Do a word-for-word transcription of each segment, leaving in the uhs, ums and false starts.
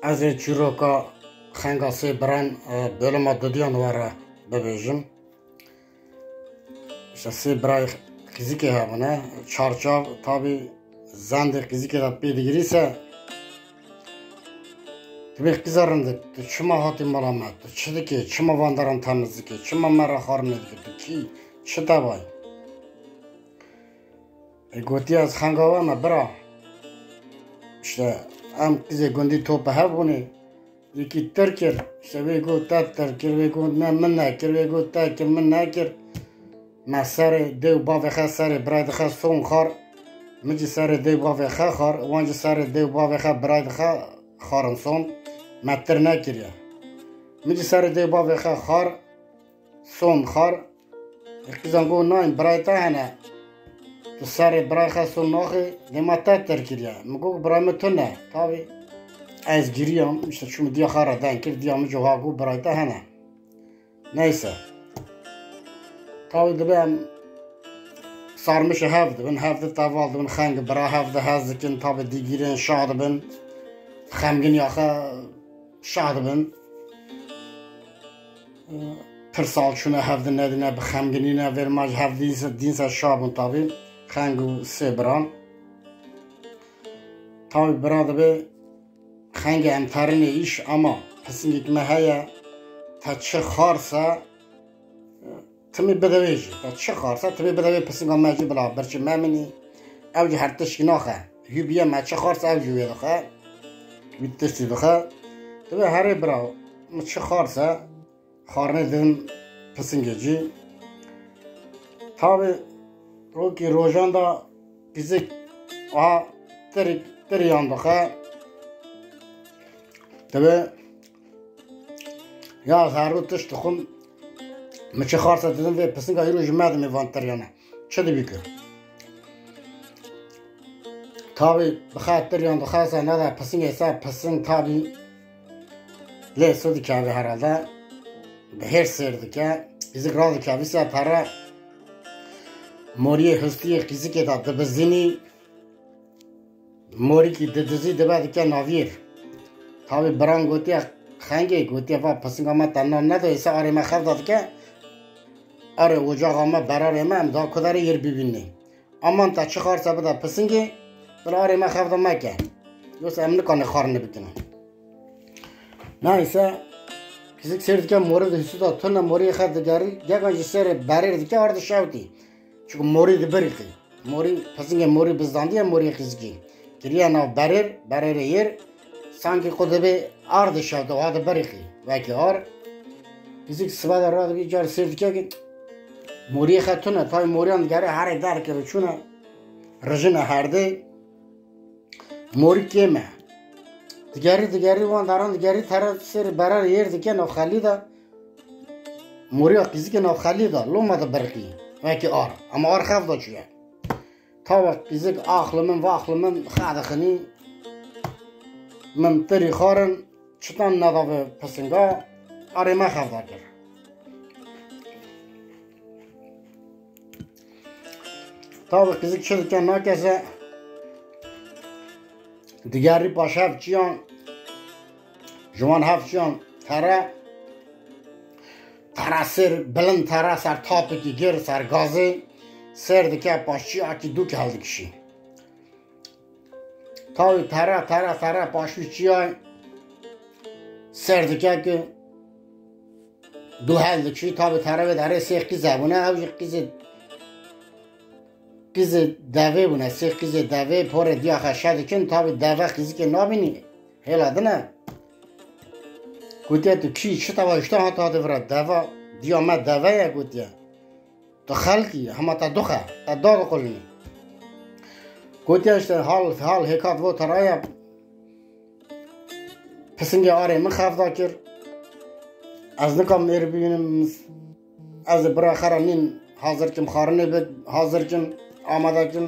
Ez ê çîroka Xenga Sê Biran, e, bölüma dudiyan we re bibêjim. İşte sê birayê qîzikê hebûne, çarçav tabî zendê qîzikê de pê digirî se, dibê qîza rindik, tu çima hatî mala me, tu çi dikê, çima vandaran temiz dikê, çima me re xwarinê dikê, tu kî, çi tevayî? E, gotiye, ez Xenga we me, bira. İşte em qîzê gundî top bi hev bûnê. Yekî tir kir, işte wê got te tir kir, wê got ne min nekir, wê got te kir, min nekir. Me serê dê û bavê xe, serê birayê dixe son xar. Min jî serê dê û bavê xe xar, wan jî serê dê û bavê xe, birayê dixe xarin son. Me tir nekiriye. Min jî serê dê û bavê xe xar, son xar. Qîzan got, nayên, birayê te hene. Tu serê birayê xe son naxê, dê me te tir kiriye. Min got, birayê min tune. Tabî ez giriyam, işte çûm diya xwe re deng kir, diya min jî ha got, birayê te hene. Neyse. Tabî dibe em sarmişê hev dibin, hev di teval dibin, xeng bira hev di hez dikin, tabî digirên şa dibin, xemginiya xwe şa dibin. Pir sal çûne hev di nedine, bi xemginî ne vêr ma ji hev dîn se, dîn se şa bûn tabî. Xeng û sê biran. Tabî bira dibe, xengê em terinê îş ama pisingek me heye, te çi xarse, timî bide wê jî. Te çi xarse, timî bide wê pisinga me jî bila birçî me minî. Ew jî her tişkî naxe. Hû biye me çi xarse ew jî wê dixe. Wî tiştî dixe. Dibe herê bira, min çi xarse, xwarinê didin pisingê jî. Tabî rokî rojan da qîzik a tirik tiriyan dixe. Dibe ya ez her rû tişt dixwim, min çi xarse didin vê pisinga, îro ji me dimê van tiriyane. Çi dibî ku? Tabî bi xatir yan dixwaze neda pisingê ser pising tabî lê sû dikeve herhalde. Bi hêrs sêr dike. Qîzik radikevî ser pere moriyê hustiyê qîzikê de dibizînî. Morîkî didizî dibe dike navîr. Tabî biran gotiye xengê, gotiye va pisinga me te nan nedo, êse arê me xev da dike. Arê ocaxa me, berarê me, em da kuderê yêr bibînê. Aman te çi xarse bide pisingê, bila arê me xev da meke. Yoksa em nikanê xwarinê bikine. Neyse, qîzik sêr dike, morî di hîsû da tune, moriyê xev digerî, gegan jî serê berêr dike, ardi şewtî. Çunku morî dibirîqî. Morî, pisingê morî bizdandiye moriyê qîzikî. Kiriye nav berêr, berêrê yêr, sankî xwe dibê ar dişewte, wiha dibirîqî. Wekî ar. Qîzik sibe de radibî car sêr dike ki moriyê xe tune, tayê moriyan digere herê derkeve çûne, rijine herdê. Morî kêm e. Digerî, digerî, wan daran digerî, tere sêr berer yêr dike nav xelî de. Moriya qîzikê nav xelî de, loma dibirqî. Wekî ar. Ama ar xev da çûye. Tawe qîzik axli min, vaxli min, xedixinî. Min tirî xarin, çitan nedave pisinga, arê me xev da kir. Tawe qîzik çi dike nakese, digerî paş hev çiyan, ji wan hev çiyan tere, tere sêr, bilind tere ser tapekî gir, ser gazê, sêr dike paş çiyakî dû heldikişî. Tawî tere, tere, tere paşû çiyay ser dike ki du hel dikişî, tabî tere vê derê sê qîze bûne, ew jî qîzê, qîzê devê bûne, sê qîzê devê porê diya xeşe dikin, tabî deve qîzikê nabînî, hêla dine. Gotiye tu kî, çi teva hişta hata hate vira deva, diya me deve ye gotiye. Tu xelkî, hema te dux e, te dadiqulînî. Gotiye işte hal, hal hêkat vo te raye, pisingê arê min xev da kir. Ez nikam mêr bibînim, ez ê bira xera nîn hazir kim, xarinê bi hazir kim, amade kim.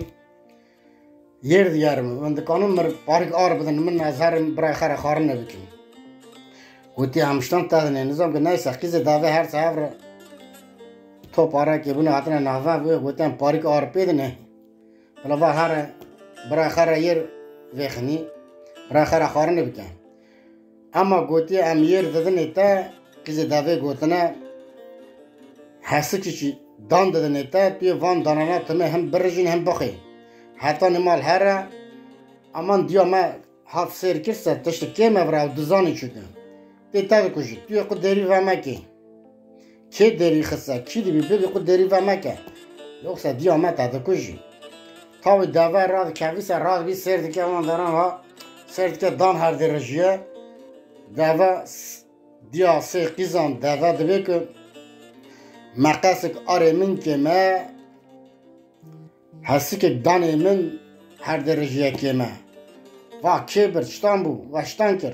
Yêr digerim, min dikanin mir parîk ar bidin, min ez herim bira xera xarinê bikim. Gotiye em ştan te dinê, nizam ki neyse, qîzê davê her se hev re top arekê bûne hatine nava, wê gotiye em parîk ar pê dinê. Bila va here, bira xera yêr vêxinî, bira xera xarinê bike. Ema gotiye, em yêr didinê te, qîzê devê gotine, hesikî jî dan didinê te, tu yê van danana timê him birijîn him bixwî. Hetanî mal here, aman diya me hat sêr kir se tişt kêm e vira û dizanî çû tu. Tê te dikujî, tu yê xwe derî ve mekê. Kê derî xise, kî dibî bibî xwe derî ve meke. Yoksa diya me te dikujî. Tawî deve radikevî se radibî sêr dike wan danan ha, sêr dike dan her dê rejiye. Deve s-, diya sê qîzan deve dibê ku meqesik arê min kême, hesikek danê min her dê rejiye kême. Va kê bir çitan bû, veştan kir.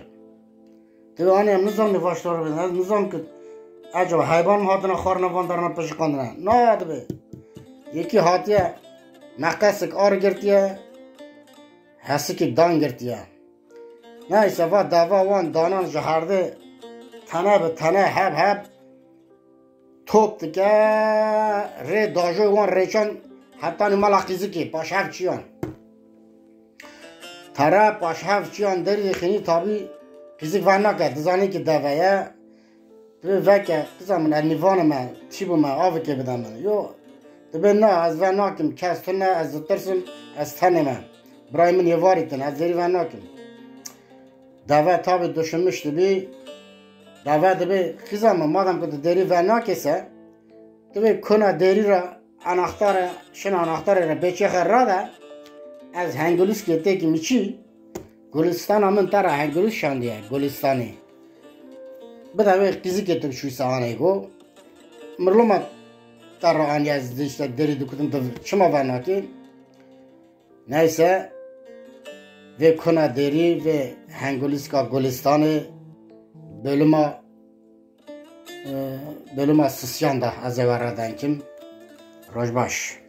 Divê anê em nizanî vaştar bin, ez nizam ki ecaba heyban mi hatine xwarina van derna pişiqandine. Na dibe. Yekî hatiye meqesik ar girtiye, hesikek dan girtiye. Neyse va deva wan danan ji herdê tene bi tene heb heb top dike rê dajoy wan rêçan hetanî mala qîzikê paşhev çiyan. Tere paşhev çiyan derî xînî tabî qîzik ver nake, dizanî ki deve ye. Divê veke, qîza min, ez nîvanime, tî bûme, avikê bide min. Yo, dibê na, ez ve nakim, kes tune, ez ditirsim, ez tenê me. Birayê min yê varî tune, ez derî ve nakim. Deve tabî duşunmiş dibî. Deve dibê, qîza min, madem ku tu derî ve nakê se, tu bê kuna derî re anahtarê, şina anahtarê re bê çêxe rade, ez hengulîskê têkî mi çî, gulistana min te re hengulîs şandiye, gulistanê. Bide wê qîzikê tu çûyse anê go. Mirloma te re aniye ez dê işte derî dikutim tu çima ve nakê. Neyse, vê kuna derî, vê hengulîska gulistanê bölüma, e, bölüma sisyan da ez ê we re denkim. Roj baş.